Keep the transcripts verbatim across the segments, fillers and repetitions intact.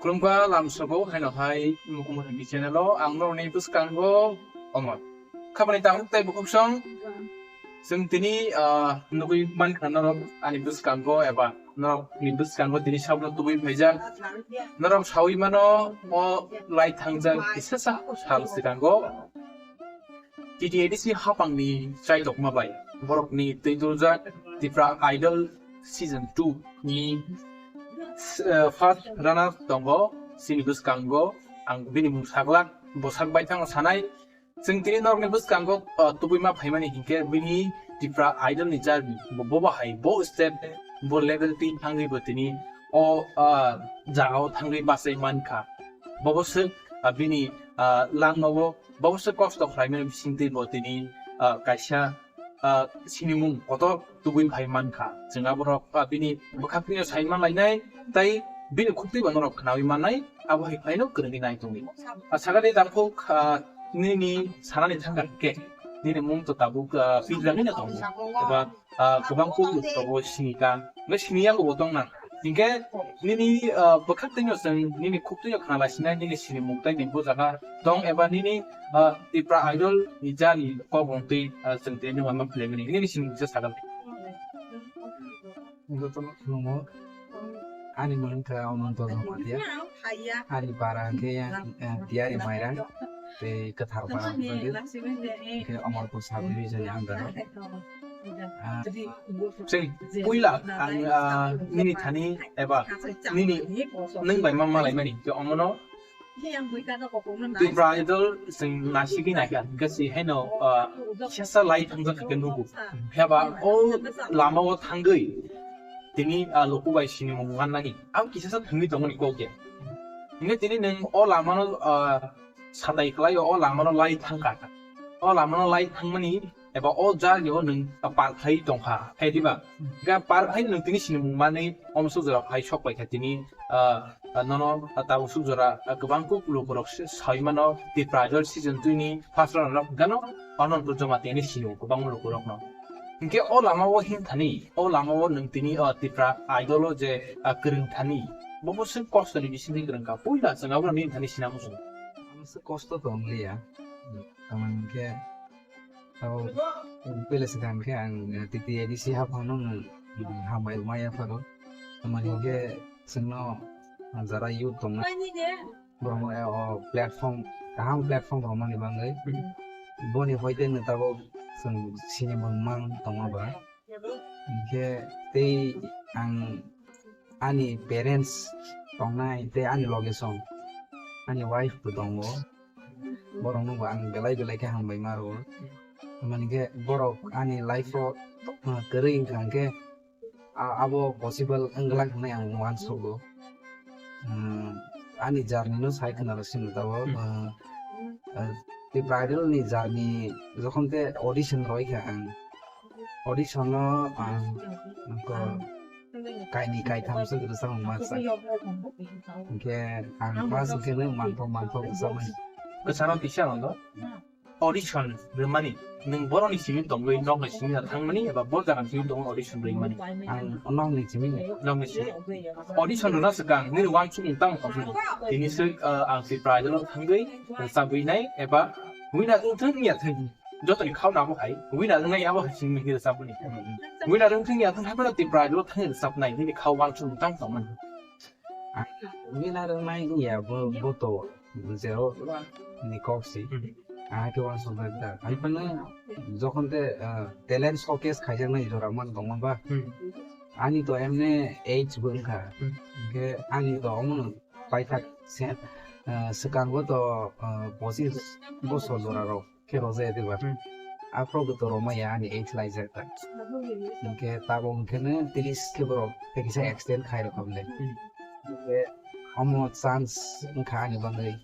Khulumkha lamsogo haino hai Mukumuni channel o ang norokni bwskango Omor. Khabani tabuk tei bukhuk song chwng tini, ah, nugwi mankha norok ani bwskango eba norokni bwskango tini sabno tubui phaijak. Norok saui mano o lai thangjak kisa sa sal swkango. T T A D C hapangni chaitokma bai borokni twi duljak Tipra Idol Season two ni, eh, first runner tongo, chini bwskango ang bini mung saglak, bo sak baithang sanai. Chwng tini norokni bwskango, eh, tubui ma phaimani hinkhe bini Tipra Idol ni journey bo, bo bahai, bo step, bo level twi thangwi bo tini o, ah, jagao thangwi bachai mankha. Bobo swk, ah, bini, ah, langmao Bobo se kosto khlaimani bisingtwi bo tini, ah, kaisa, ah, sinimung kotor tubui phai mankha. Chwng aborok, ah, bini bwkhak twi sai manlainai, tei bini khuktwi bo norok khnaui mannai, abo hai khlaino kwrwngwi nai tongdi. Ah, sakani takhuk, ah, nini sanani thangkha khe, nini mung to tabuk, ah, pijlangwi no tongo. Eba ah, kwbang kuk rok tongo sini ka, hwnkhe sini yago bo tong nang. Hinkhe nini, ah, bwkhak twi no chwng nini khuk twi no khna lai sinai nini sini mung tei ni bo jaga tong eba nini, ah, Tipra Idol ni jani kok rong twi, ah, chwng tini no ma phlai mani nini sini mung se sagal. Jotono khulumgo. Ani mung wngkha Ananto Jamatia. Ani para hwnkhe yang, eh, Tiari Mairang. Tei Kwthar para hwnkhe, hwnkhe Amarpur sub division ni under o. Ah, chwng puila ang, ah, nini thani eba nini nwng bai ma malaimani, je omono Tipra Idol chwng nasigwi naikha, hwnkhe se haino, ah, kisa sa lai thangjak khe nugo. Phiya ba o lama o thangwi tini, ah, luku bai sinimung mannani ang kisa sa thangwi tongmani kok ya. Hwnkhe tini nwng o lama no, ah, satai khlai o lama no lai thangkha. O lama no lai thangmani eba o journey o nwng par khlai tongkha, hai diba? Ga par khlai nwng tini sinimung manwi omsuk jora phai sok paikha tini, ah, ah, nono, ah, tabuk suk jora, ah, kwbang kuk lukurok se-, sai mano Tipra Idol season two ni first round rok gano Ananto Jamatia ni sinimung kwbangma lukurokno. Hinkhe o lama o himthani, o lama o nwng tini, ah, Tipra Idol o je, ah, kwrwng thani, bobo se kosto ni bisingtwi kwrwngkha. Puila chwng abono nini thani sinamung. Ang se kosto tong liya. Tamoni hinkhe Abo pele swkang khe ang, eh, T T A D C haphangno, mm, hambai rwma yaphago. Tamoni hinkhe chwngno, ah, jara youth tongna borokno, eh, o platform, kaham platform rwmani bagwi boni hoite nwng tabuk chwng sinimung mang tongma ba. Hinkhe tei ang ani parents tongnai tei ani loge song ani wife bo tongo. Borokno bo ang belai belai khe hambai ma rwo. Tamoni khe borok ani life o, ah, kwrwi wngkha hwnkhe, ah, abo possible wngwlak hwnwi ang uansugo. Hmm, ani journey no sai khna rw sini tabuk, ah, ah, Tipra Idol ni journey jokhon te audition roi kha ang. Audition no ang nokho kaini kaitham se rwchapmung ma sa. Hinkhe ang first hinkhe no mangthok mangthok rwchapmani. Kwcharo kisa ano audition rwmani, nwng borokni simi tongwi nokni simi thangmani eba bo jagani simi tongwi audition rwmani? Ang nokni simi. Nokni simi. Audition rwna swkang nini uansukmung tamo tongmani? Tini se, ah, ang Tipra Idol o thangwi rwchabwi nai eba winner wngthung wngya thung. Jotoni khao nabo hai, winner wngnai abo hai simi hinwi rwchapmani. Winner wngthung ya thung haphano Tipra Idol o thangwi rwchapnai, nini khao uansukmung tamo tongmani? Ah, winner wngnai wngya bo, bo to zero ni kok si. Hmm. Ah, khe uansukjak da. Haphano jokhon te, ah, talent showcase khaijaknai jora man tongma ba. Hmm. Ani to emne age bo wngkha. Hmm. Hinkhe ani to omono paithak se, ah, swkango to, ah, pochis bosor jora rok khe rwjaya diba? Hmm. Aphuru bo to rwmaya ani age laijak ta. Hinkhe tabuk hinkhe no tris khe borok tei kisa extend khai rwkha bole. Hmm. Hinkhe omo chance wngkha ani bagwi,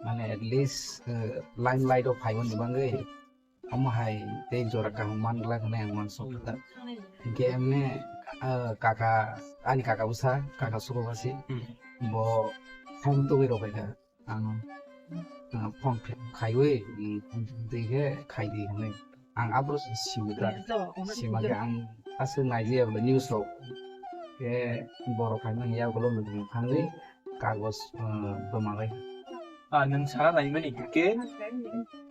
mane at least, eh, limelight o phaimani bagwi omo hai tei jora kaham man glak hwnwi ang uansukha ta. Hinkhe emne, eh, kaka, ani kaka bwsa, kaka Sukhobasi, Hmm. bo phone tubui rwbaikha. Ang, ah, phone khe-, khaiwi, mm, twi khe khaidi hwnwi. Ang aphuru simi ta. Sima khe ang aswk naijaya bole news rok. Khe borok khaimani yagulo nukmung thangwi kagos, uh, bwmalai. Ah, nwng sana naimani hinkhe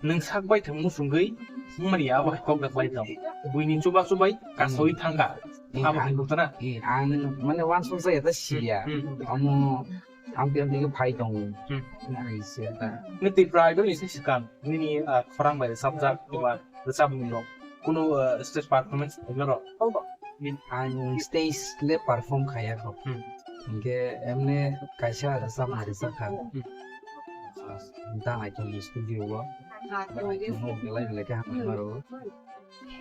nwng sak bai thwng muchungwi wngmani abo hai kok da khlai tong. Buini chuba chubai kasawi thangkha. Hmm. Abo hai kok da na? Eh, ang mane wansuk jaya ta siya. Hmm, hmm. Amo amtwi amtwi khe phai tongo. Hmm. Nai siya ta. Nini Tripura Idol ni se swkang, nini, ah, khorang bai rwchapjak eba rwchapmung rok. Kunu, ah, stage performance khaima rok? Ang stage le perform khaiya kho. Hmm. Hinkhe emne kaisa rwchapmung rwchapkha. Hmm. Ah, da naitok ni studio o. Belai belai khe hamya maro.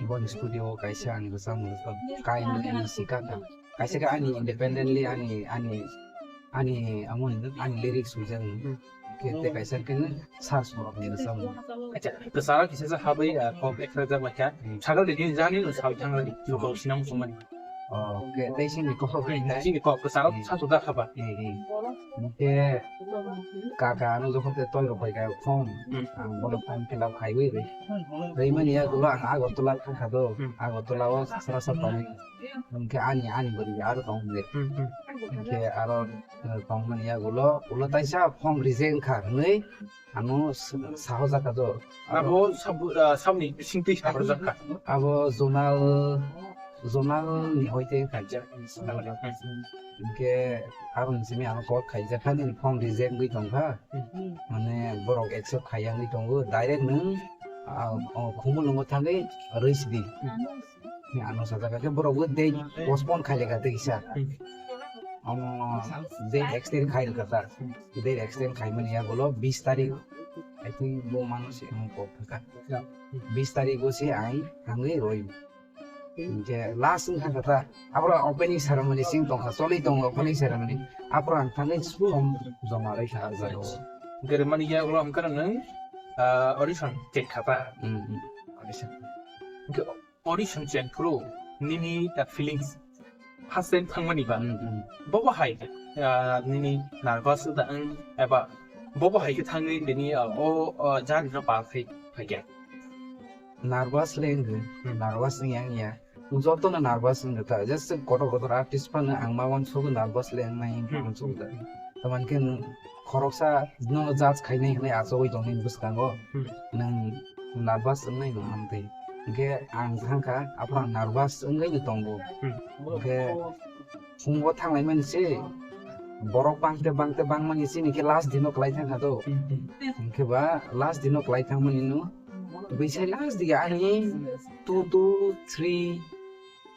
Boni studio o kaisa ang rwchapmung rwchap. Kainwi ani sikha kha. Kaisa khe ani independently ani, ani, ani amo hinwi ani lyrics wijak. Hmm. Khe tei kaisa khe search borok ni rwchapmung. Acha, kwcharo kisa sa habwi, ah, kok ekra jak laikha. Hmm. Sakal de din jani no sawi thang rani. Lokal sinam sumani. Oh, khe tei sini kok bai nai. Sini kok kwcharo Hmm. sa suda khaba. Hmm, hmm. Khe kaka ano jokhon te toy rok bai kha phone. Hmm. Ang bono phone fill up khaiwi ri. Rimani ya gulo ang Agartala thangkha do. Hmm. Agartala o sara sa tongwi. Hwnkhe ani, ani bwrwi aro tong de. Hmm, hmm. Hwnkhe aro, eh, tongmani yagulo, ulo taisa form reject wngkha hwnwi ano s-, sahojakha do. Abo sab-, ah, sabni bisingtwi sahojakha? Abo zonal, zonal ni hoite wngkha. Acha. Hwnkhe aro ni simi ano call khaijak kha, nini form reject wngwi tongkha. Hmm. Mane borok accept khaiya wngwi tongo. Direct nwng, ah, o, Khumulwngo thangwi rwi sidi. Hmm. Ni ano sajak khe borok bo date postpone khai lekha tei kisa. Hmm. Omo date extend khai lekha ta. Date extend khai mani ya bolo bis tarik. I think bo mano se ang kok thaka. Yeah. Bis tarik bo se ang thangwi roi. Hinkhe last wngkha kha ta. Abro opening ceremony sing tongkha, choli tongo opening ceremony. Abro ang thangwi form joma rwi kha ah jaga o. Hinkhe mani ya bolo ang khe nwng, ah, audition check kha ta. Hmm, hmm. Audition. Hinkhe audition chen phuru nini, ah, feelings first time thangmani ba? Hmm, hmm. Bobo hai, ah, nini nervous da wng eba bobo hai khe thangwi bini, ah, o, o journey no par khai phaikha? Nervous le wngkha, Hmm. nervous wngya wngya. Jotono nervous wngkha ta, just kotor kotor artist phano ang ma uansukgo nervous le wngnai Hmm. uansukgo ta. Tamani khe khoroksa no judge khainai hwnwi achugwi tongmani bwskango Hmm. nwng nervous wngnai no amtwi. Hinkhe ang thangkha, aphano nervous wngwi no tongo. Hmm. Hinkhe phungo thanglaimani se borok bangte bangte bangmani chini khe last dino kwlai thangkha do. Hmm, hmm. Hinkhe ba last dino kwlai thangmani no bisai last diga ani two two three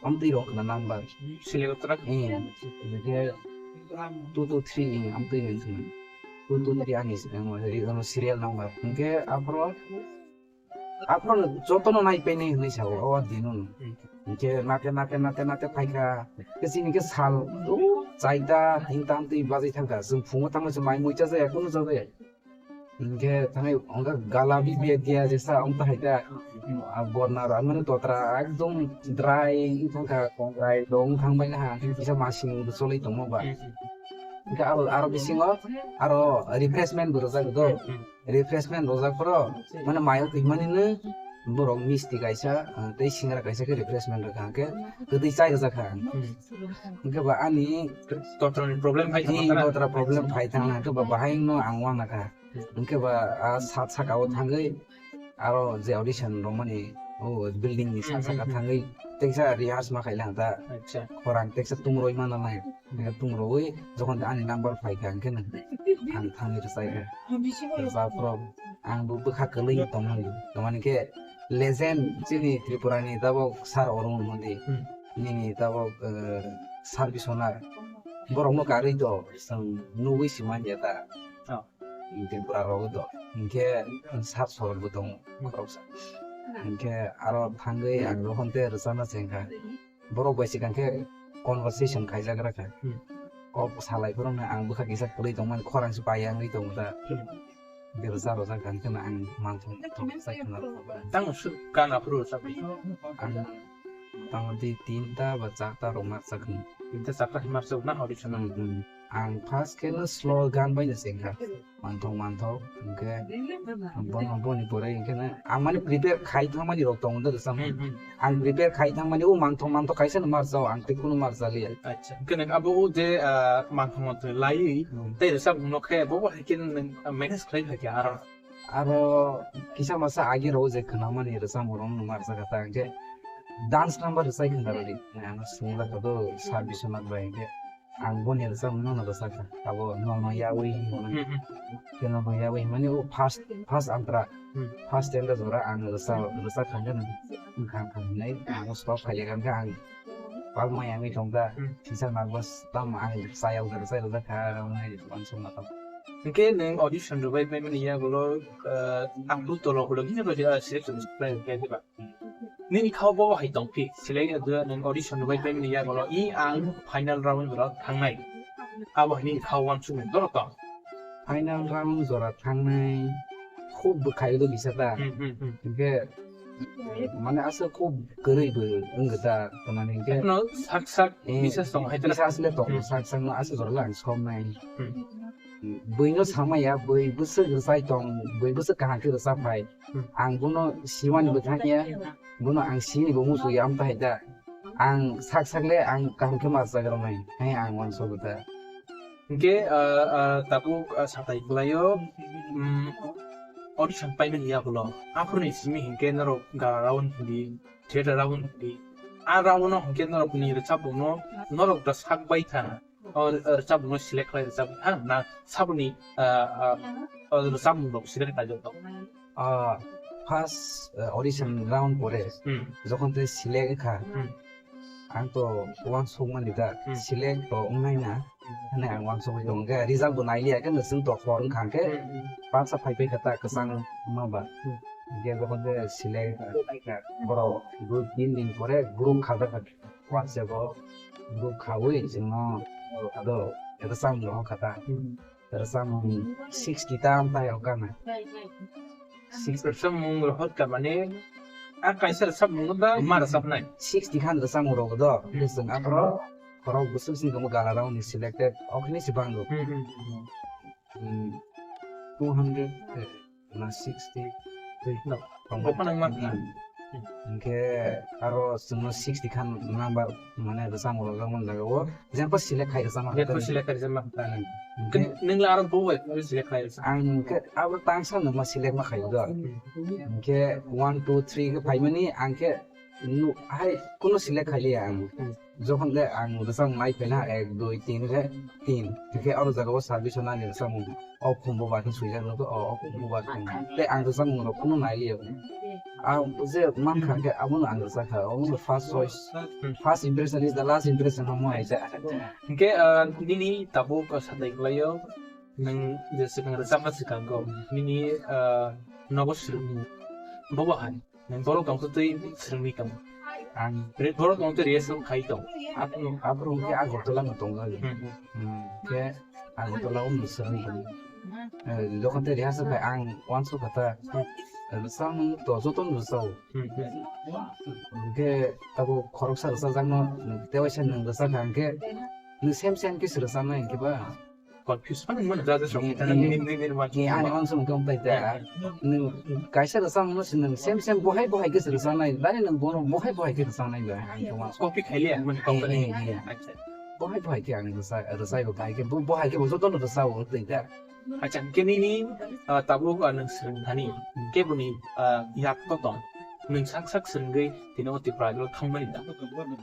amtwi rok na number. Serial track? Eh, hinkhe two two three amtwi rok na. Two two three ani, eh, serial number. Hinkhe aphro, aphro jotono nai painai hwnwi sao, o dino. Hmm. Hinkhe nate, nate, nate, nate phaikha. Khe chini khe sal, o, chaita, tinta amtwi bajai thangkha. Chwng phungo thangma se mai mui chajaya, kunu chajaya. Hinkhe thangwi hwnkhai gala bibia dia jesa wng ta hai ta. Ah, borna rw mani totra ekdom dry wng thangkha, kongrai dong thangbai naha, kisa masing bo choli tongma ba. Hinkhe aro, aro bisingo aro refreshment bo rwjak do. Refreshment rwjak phoro mane mayo twi mani no borok misti kaisa, ah, tei singra kaisa khe refreshment rwkha, hinkhe kwtwi chai rwjak kha. Hinkhe ba ani totra ni problem phai thangma, totra problem phai thangma, hinkhe ba bahai no ang uanakha. Hinkhe ba, ah, sat saka o thangwi aro je audition rwmani o building ni sat saka thangwi teksa rehearse ma khaila ta. Acha. Khorang teksa tung roi mana nai. Tung roi jokhon ani number phaikha hinkhe nang ang thangwi rwchai kha. Ba pro ang bo bwkha kwlwi tongmani. Tamani khe legend chini Tripura ni tabok sir Arun Mondi. Hmm. Nini tabok, eh, service owner. Borok no karwi to chwng nugwi se manya ta. Oh. Tripura rogo do. Hinkhe sat sorok bo tongo khoroksa. Hinkhe aro thangwi ang rohon te rwchapna chengkha. Borok bai swkang khe conversation khaijagra kha. Hmm. Kok salai phuru ang bwkha kisa kwlwi tongmani khorang se pai wngwi tongo da. Hmm. Rwchap rwchap kha hinkhe ang manthok thok sai khna. Tamo swk gana phuru rwchapdi? Ang tamo di tinta ba charta rok ma rwchapkha. Tinta charta khe ma rwchapna audition? Hmm, hmm. Ang first khe no slow gan bai no chengkha. Manthok, manthok, hwnkhe bono, boni pore hwnkhe no ang mani prepare khai thangmani rok tongo da rwchapmung. Hmm, hmm. Ang prepare khai thangmani o manthok, manthok kaisa no ma rwchao, ang tei kunu ma rwchaliya. Acha, hwnkhe nwng abo o je, ah, manthok, manthok laiwi Hmm. tei rwchapmung no khe bo bo hai khe nwng, ah, manage khlai phai khe aro? Aro kisa masa age rw je khwnamani rwchapmung rok no ma rwchakha ta hwnkhe dance number rwchai khna rwdi. Ang swngla kha do sir Biswanath bai hwnkhe. Ang boni rwchapmung no rwchapkha. Abo no no yawi hwnwi. Hmm, hmm. Khe no no yawi hwnmani o first, first antra. Hmm. First time da jora ang rwchap, rwchapkha hwnkhe no wngkha wngkha hwnwi ang stop khailai kha hwnkhe ang palma yangwi tongkha. Hmm. Kisa nervous tamo ang chayao da rwchai rwchapkha hwnwi uansukma tong. Hwnkhe nwng audition rwbai paimani yagulo, ah, ang butolo hulo gini rwdi, ah, selection khlai khe diba? Nini khao bo hai tong phi, select ya dua nang audition bai bai ni yago lo, i ang final round ro thangnai. Abo nini khao wan chung doro tong. Final round jora thangnai khub bwkhai do bisa ta. Hmm, hmm, hmm. Hingke mane asa khub kwrwi bo wngkha ta, tamani hingke No, sak sak Eh, bisa tong hai ta. Bisa asle tong, Hmm. sak sak no asa jora lang somnai. Hmm. Bui no samaya, bui bwswk rwchai tong, bui bwswk kaham khe rwchap phai. Hmm. Ang bono siwani bo thangya, bono ang sini bo musu ya amta hai da. Ang sak sak le ang kaham khe ma rwchak rwnai, hai ang uansuk da. Hingke, ah, ah, tabuk, ah, satai kwlaio, mm, audition paimani yagulo. Aphuruni simi hingke norok gala round di, theater round di. A round no hingke norok ni rwchapmung no, norok da sak bai kha. O, o, rwchapmung no select khlai rwchap ha na saboni, ah, ah, o, rwchapmung rok select khlai jok. Ah, first, ah, audition round pore Hmm. jokhon tei select kha, Hmm. ang to uansuk mani da Hmm. select to wngnai na Hmm. hwnwi ang uansuk bai tongo. Hwnkhe result bo nailiya khe nwswng to hor wngkha hwnkhe Hmm. pansa phai phai kha ta kwchang ma ba. Hmm. Hwnkhe jokhon tei select kha borok dui tin din pore group kha da kha. WhatsApp o group khawi chwngno ado rwchapmung rohor kha ta. Hmm. Rwchapmung sixty ta amtai rok gana. Sixty. Rwchapmung rohor kha mane a kaisa rwchapmung no ba ma rwchapnai? Sixty khan rwchapmung rogo do. Hmm. Chwng aphoro khorok bwswk sini tongo gala round ni selected, okhini se bango. Hmm, hmm, hmm. Hmm, two hundred, eh, na sixty, tei No, tongbai. Bo phano wngma kha. Hmm. Hingke aro chwngno sixty khan number mane rwchapmung rok wngmani jaga o jempa select khai rwchapma Jempa kha. Select khai rwchapma kha. Hmm. Hingke Nwng la aro bo bai select khai rwchap. Ang hingke abo tangsa no ma select ma khai do. Hmm. Hingke one, two, three khe phaimani ang khe nu-, hai kunu select khai liya ang. Hmm. Jokhon de ang rwchapmung nai phaina ek, dui, tin khe tin. Hingke aro jaga o service o nani rwchapmung. O khumbo bai khe swijak nukgo, o, o khumbo bai khe. Tei ang rwchapmung rok kunu nai liya. Ang je mankha khe abono ang rwchapkha, omo first choice. Hmm. First impression is the last impression hwnwi hai se. Hingke, ah, nini tabuk, ah, satai kwlaio, nwng je swkang rwchapma swkang kho, nini, ah, nogo swrwngni bobo hai? Nang borok tong twi swrwngwi tong. Ang Re-, borok tong twi rehearsal khai tong. Aphuru, aphuru hwnkhe Agartala no tongo. Hmm, hmm. Hmm, khe Agartala o no swrwngwi tong. Eh, jokhon tei rehearsal khai ang uansuk kha ta. Hmm. Eh, rwchapmung to joto no rwchao. Hmm, hmm. Hwnkhe tabuk khoroksa rwchapjakno tewaisa nwng rwchapkha hwnkhe nwng same same khe se rwchapnai hwnkhe ba. Confuse phano wngmano, ja, ja, Eh, eh. Nini, nini, nini, Eh, ani uansuk wngkha wngpai ta. Eh. Nwng kaisa rwchapmung no se nwng same same bohai bohai khe se rwchapnai, dani nwng bono bohai bohai khe rwchapnai ba, ang khe uansuk. Copy khailiya, mane Eh, copy. Eh, eh. Acha. Bohai bohai khe ang rwchai, rwchai bo bahai khe bo, bohai khe bo jotono rwchao wngtwi ta. Acha, hwnkhe nini, ah, tabuk, ah, nwng swrwng thani, keboni, ah, yak to tong. Nwng sak sak swrwngwi tini o Tripura haikheno thangmani da?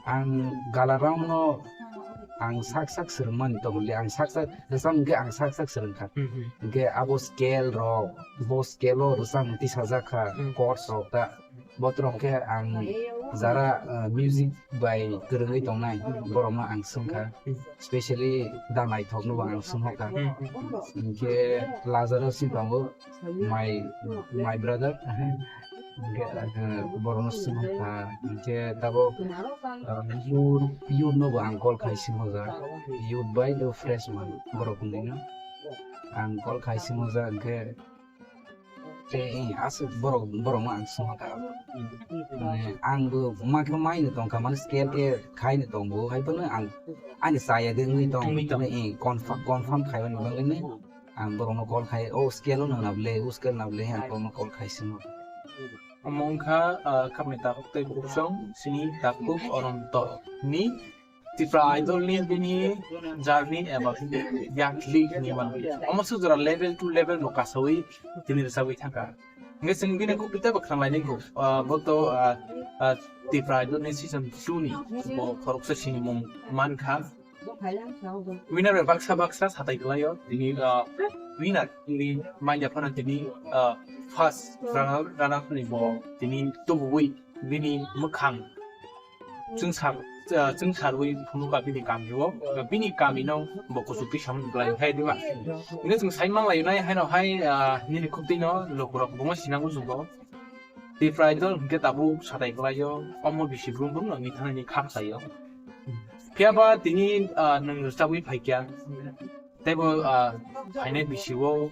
Ang gala round no ang sak sak swrwngmani tongmani, ang sak sak rwchapmung khe ang sak sak swrwngkha. Hmm, hmm. Hwnkhe abo scale rok, bo scale o rwchapmung tisajak kha, Hmm. chords rok ta. Botrok khe ang jara, uh, music bai kwrwngwi tongnai, borokno ang swngkha. Hmm. Specially da naithokno bo ang swngkha. Hmm, hmm, hmm. Hwnkhe Lazarus si tongo, my, my brother. Hwnkhe, uh, borokno swngkha. Hwnkhe tabuk, uh, youth, youth no bo ang call khai swngkha. Youth bai do freshman borok wngwi no ang call khai swngkha. Hwnkhe Tei, eh, aswk borok, borokno ang swngkha. Mane, ang bo ma khe maino tongkha, mane, scale khe khaino tongo, hai phano ang ani chaya de wngwi tong, Wngwi tong. Mane, eh, confirm, confirm khaimani bagwi ni Ang borokno call khai, "O scale no na ble, o scale na ble," ang borokno call khai simo. Omo wngkha, ah, khapni takhuk tei bukhuk song sini takhuk Ononto ni Tipra Idol ni bini journey eba bini yakli ni man. Omo se jora level to level no kasawi tini rwchapwi thangkha. Hingke chwng bini khuk tei bo khwrang lainai kho. Ah, bo to, ah, ah, Tipra Idol ni season two ni bo khoroksa sinimung mankha. Winner bai baksa baksa satai kwlaio. Tini, ah, winner ni manya phano tini, ah, first runner, runner ni bo tini tubuwi bini mwkhang chwngsar, ah, chwngsarwi phunukha bini kamio. Bini kamino bo kuchuk twi samung kwlai hai dima. Hino chwng sai manglai nai haino hai, ah, nini khuk twi no lukurok buma sinango chwngbo. Tipra Idol hingke tabuk satai kwlaio, omo bisi brum brum no ni thanani kha khlaio. Phiya ba tini, ah, nwng rwchabwi phaikya, tei bo, ah, phainai bisi o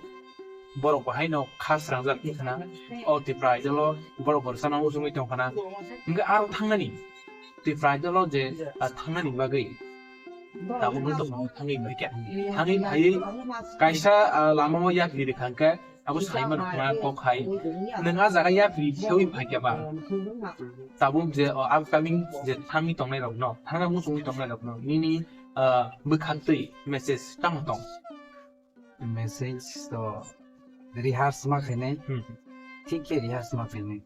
borok bo haino kha srangjak wngkha na, o Tipra Idol o borok bo rwchapna muchungwi tongkha na. Hingke aro thangnani, Tipra Idol o je, ah, thangnani bagwi tabuk no tongmani thangwi phaikya. Thangwi phaiwi kaisa, ah, lama o yapri rwkha hingke, abo sai mano khna kok hai. Nwng a jaga yapri khewi phaikya ba. Tabuk je, o, upcoming je thangwi tongnai rokno, thangna muchungwi tongnai rokno, nini, ah, bwkhak twi message tamo tong? Message to rehearse ma khainai. Hmm. Thik khe rehearse ma khainai.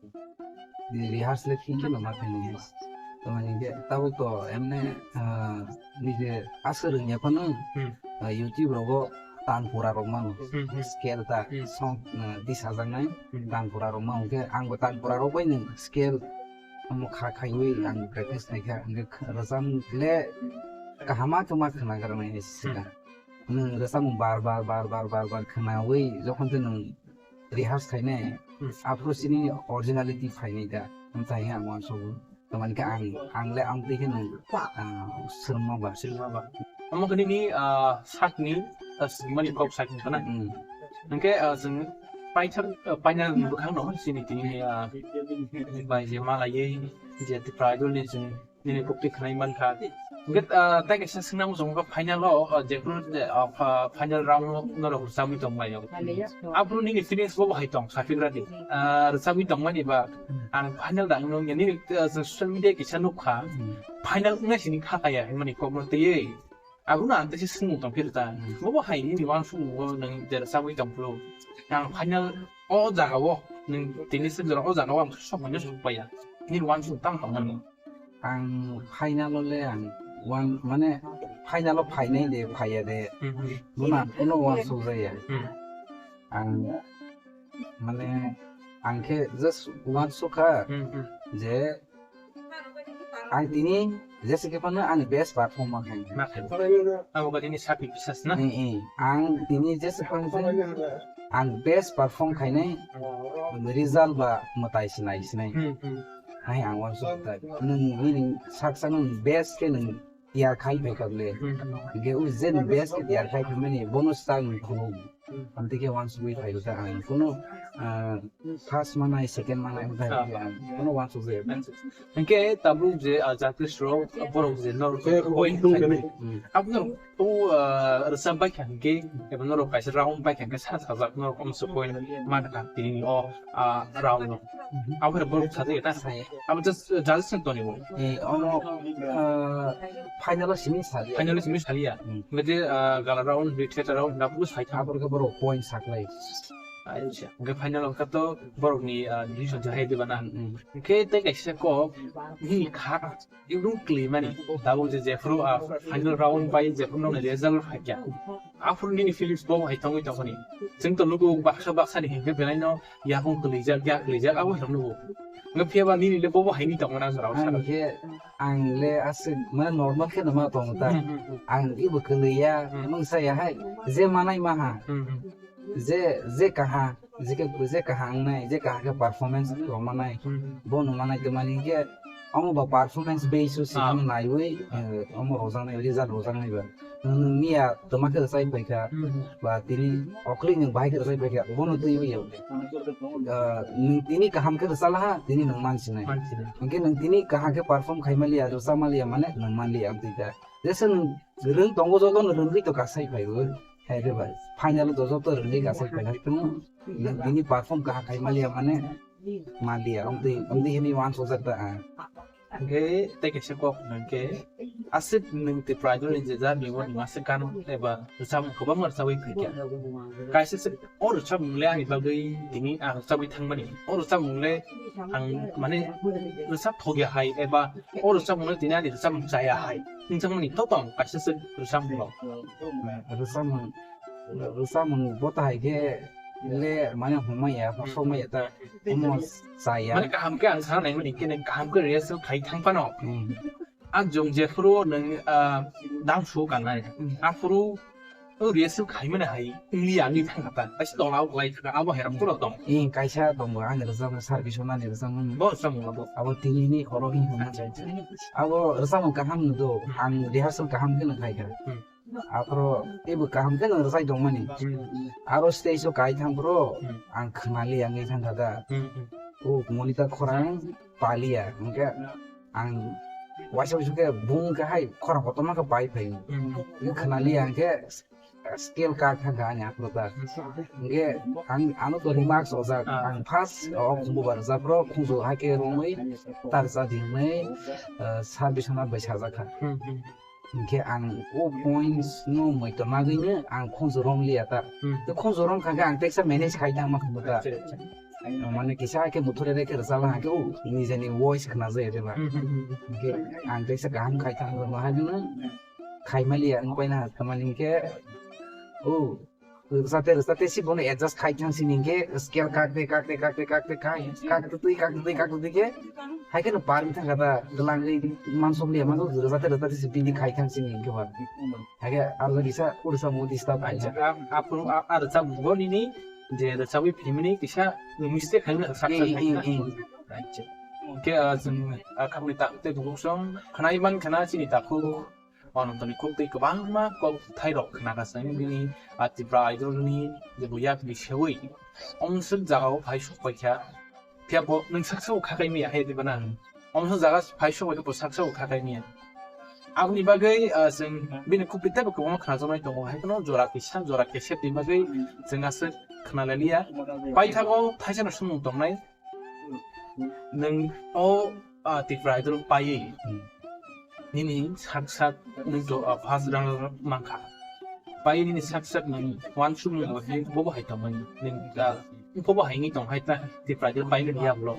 Rehearse le thik khe no ma khainai. To mane je tabuk to emne, ah, nije aswk rwngya phano, Hmm. ah, YouTube rogo tanpura rok mano. Hmm, hmm. Scale ta Hmm. song, ah, tisajaknai Hmm. tanpura rok mano. Hwnkhe ang bo tanpura rok bai nwng scale omo kha khaiwi ang practice khaikha. Hwnkhe rwchap le kahama khe ma khwnagrwnai hai se Hmm. Nwng rwchapmung bar bar, bar bar, bar bar khwnawi jokhon tei nwng rehearse khainai, Hmm. aphuru chini originality phainai da, wng taihe ang uansukgo. Tamani khe ang, ang le amtwi khe nwng, ah, swrwngma ba. Swrwngma ba. Omo khe nini, ah, sakni, ah, swrwngmani kok sakni khna. Hmm. Hwnkhe, ah, chwng paithak, ah, paina bwkhakno chini tini, ah, bai je malaiwi je Tipra Idol ni chwng nini kok twi khwnai mankha. Hwnkhe, ah, tai kaisa swngna muchungo final o, ah, jephru, ah, pha-, final round o norok rwchabwi tonglaio. Aphuru nini feelings bo hai tong, saphikra di. Ah, rwchabwi tongmani ba, ang final da wngno wngya. Nini, ah, social media kisa nukha, final wngnai sini kha kaya hinmani kokno twiwi. Abono ang teisa swngmung tongphiro ta. Bobo hai nini uansukmung o nwng je rwchabwi tongphuru. Ang final o jaga o, nwng tini se jora o jaga o ang sok manya sok paya. Nini uansuk tang tongmani. Ang final o le ang uan-, mane final o phainai de, phaiya de. Hmm, hmm. Bono ang kono uansukjaya. Hmm. Ang mane ang khe just uansukha Hmm, hmm. je ang tini jesa khe phano ani best perform ma khe. Ma khe. Abo khe nini sakni bisas na? Eh, eh. Ang tini jesa phano ang best perform khainai result ba mwtai sinai sinai. Hmm, hmm. Hai ang uansuk ta. Nwng nini sak sak nwng best khe nwng tiyar khai phaikha le. Hmm. Ge u jen best khe tiyar khai phaimani bono stang khulum. Hmm. Amtwi khe uansugwi phaikha ang. Kuno, ah, first manai, second manai, wngkha Ah. ang kuno uansukjaya. Hwnkhe tabuk je, ah, jatris rok, borok je norok Eh, point point khai. Hmm. Abno o, ah, rwchap baikha hwnkhe, eba norok kaisa round baikha hwnkhe sa sajak norok omso point mankha tini o, ah, round no. Mhm. Abo khe borok sajak eta. Sai. Abo just, uh, judges ni toni bo. Eh, ono, ah, final o simi sali. Final o simi sali ya. Hmm. Mete, ah, gala round, theater round, na buku sai tha. Abo khe borok point saklai. Acha. Hwnkhe final o kha to borok ni, ah, decision jahai diba na. Hmm. Hwnkhe tei kaisa kok, nini kha. Ibrung klimani, tabuk je jephru, ah, final round bai jephru nokni result phaikya. Aphuru nini feelings bo hai tongwi tongmani. Chwng to nugo baksa baksa ni hinkhe belai no yakung klijak, yak klijak, abo hai nugo. Nge phiya ba nini le bobo hai ni tongmani ang rao Ang sana. Khe, ang le aswk, mane normal khe no ma tongo ta. Hmm, hmm, hmm. Ang ibo kiliya, Hmm. mung saya hai, je manai maha. Hmm, hmm. Je, je kaha, je khe, je kaha wngnai, je kaha khe performance rwmanai, Hmm. bo nungmanai twmani hinkhe omo ba performance base o Ah. sini naiwi, eh, omo rwjaknai, result rwjaknai ba. Nwng miya twma khe rwchai phaikha, Hmm. ba tini okli nwng bahai khe rwchai phaikha, bono twiwi ya. Ah, nwng tini kaham khe rwchalaha, tini nwng mansinai. Mansinai. Hinkhe nwng tini kaham khe perform khaimaliya, rwchapmaliya mane nwng manliya amtwi kha. Jesa nwng rwng tongo jotono rwngwi to kasai phaiwi. Hai de bai. Final o joto rwngwi gasai paina tong. Bini perform kaha khai maliya mane maliya. Amtwi, amtwi hini wan sojak da ang. Hingke tei kaisa kok hingke aswk nwng Tipra Idol ni je jani o nwng aswk gan eba rwchapmung kwbangma rwchapwi phaikha. Kaisa se o rwchapmung le ani bagwi tini ang rwchapwi thangmani. O rwchapmung le ang mane rwchap thokya hai eba o rwchapmung le tini ani rwchapmung chaya hai. Nwng changmani to tong kaisa se rwchapmung rok. Rwchapmung, rwchapmung bo ta hai khe le mane hwnmaya, sokmaya ta omo chaya. Mane kaham khe ang sana naimani khe nang kaham khe rehearsal khai thang phano. Hmm. A jong jephuru nang, ah, dance show kanai. Hmm. Aphuru o rehearsal khai mani hai wngya wngwi thang kha ta. Kaisa tola o kwlai thang kha, abo hai rok phuru tong. Hmm, kaisa tongo ani rwchapmung, Sarbiswanath ni rwchapmung. Bo rwchapmung bo. Abo tini ni khoro hwnwi hwnma chai. Abo rwchapmung kaham nw do, ang rehearsal kaham khe nw khai kha. Hmm. Aphuru teibo kaham khe nang rwchai tongmani. Hmm. Aro stage o kai thang phuru Hmm. ang khwnali ang wngwi thang kha da. Hmm, hmm. O Monika khorang paliya, hwnkhe ang waisa waisa khe bung khe hai khorang kotorma khe pai phaio. Hmm. Hwnkhe khwnali ang khe scale kak thang kha ani aphuru da. Hwnkhe ang ano to remarks ojak, Ah. ang first o khumbu bar rwjak phuru khunju hai khe romwi ta rwchadi hwnwi, eh, Sarbiswanath bai sajak kha. Hmm, hmm. Hingke ang o points no moito magwino ang khonjo romliya ta. Hmm. To khonjo romkha khe ang teksa manage khai tangma khe ta. Acha, acha. Mane kisa khe muthore re khe rwchapla hingke o nijeni voice khna jaya de ba. Hmm, hmm, hmm. Hingke ang teksa kaham khai tangma hagwino khai maliya ang paina tamani hingke o Rwchate rwchate si bono adjust khai thang sini hingke scale kakte kakte kakte kakte kai kakte twi kakte twi kakte twi khe hai khe no par wngthang kha ta twlangwi mansukliya mansuk rwchate rwchate si bini khai thang sini hingke ba. Hai khe aro kisa ursa mo disturb Acha, aija. A, a, a, a rwchapmung bo nini je rwchapwi phimani kisa mistake khai mani saksa Hmm, khai hmm, na. Hmm. Acha. Hingke, ah, chwng, ah, khapni tak tei bukhuk song khnai man khna chini takhuk. Anantoni kok tei kwbangma kok thairok khna kha chwng bini, ah, Tipra Idol ni je bo yakni sewi omo swk jagao phai sok paikha. Phiya bo nwng saksa bo kha kai miya hai diba na? Omo swk jaga phai sok paikha bo saksa bo kha kai miya. Aboni bagwi, ah, chwng bini kok tei teibo kwbangma khna jaknai tongo, hai kheno jora kisa jora kesep ni bagwi chwng aswk khna lai liya. Paithago thaisa no swngmung tongnai. Nwng o, ah, Tipra Idol paiwi Hmm. nini sak sak nwng to, ah, first round mankha. Paiwi nini sak sak nwng uansukmung bo hai, bo bo hai tongmani. Nwng, ah, bo bo hai wngwi tong hai ta Tipra Idol paiwi ya blo.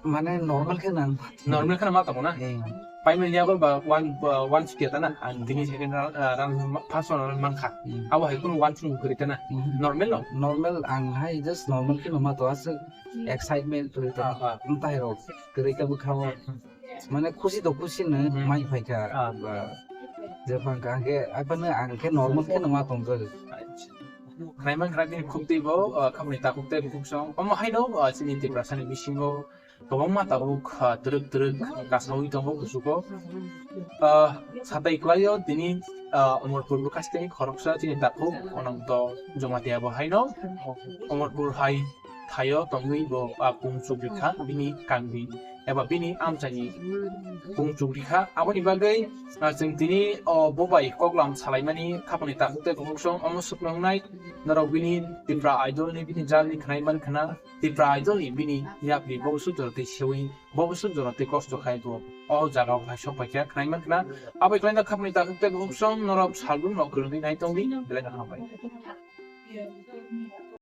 Mane normal khe nang. Normal kheno ma tongo na? Eh. Paimani yago ba one, uh, one sixty ta na? Ang tini second round, uh, round ma-, first round mankha. Hmm. Abo hai kunu one song kwrwi ta na? Hmm. Normal no? Normal ang hai just normal kheno ma to aswk Hmm. excitement kwrwi ta. Ah, ah. Mtai rok kwrwi ta bwkha o. Hmm. Mane khusi to khusi no Hmm. mai phaikha. Ah. Ba, je phang ka ang khe, aphano ang khe normal kheno ma tongjago. Acha. Khwnai mankha bini kok tei bo, ah, khapni takhuk tei bukhuk song. Omo haino, ah, chini Tiprasani bisingo kwbangma tabuk, ah, twrwk twrwk kasaui tongo kuchugo. Ah, satai kwlaio tini, ah, Omorpur bwkhaste khoroksa chini takhuk Ononto Jomatia bo haino Omorpur hai thaio tongwi bo, ah, kung chukri kha bini kangni eba bini amchaini kung chukri kha. Aboni bagwi, ah, chwng tini o bo bai koklam salaimani khapani takhuk tei bukhuk song omo swknangnai norok bini Tipra Idol ni bini journey khwnai man khna. Tipra Idol ni bini yapri bo bwswk jora tei sewi, bo bwswk jora tei kosto khai bo o jaga o phai sok paikha khwnai man khna. Abo kwlaino khapni takhuk tei bukhuk song norok salbrum no kwrwngwi nai tongdi, belai no hambai.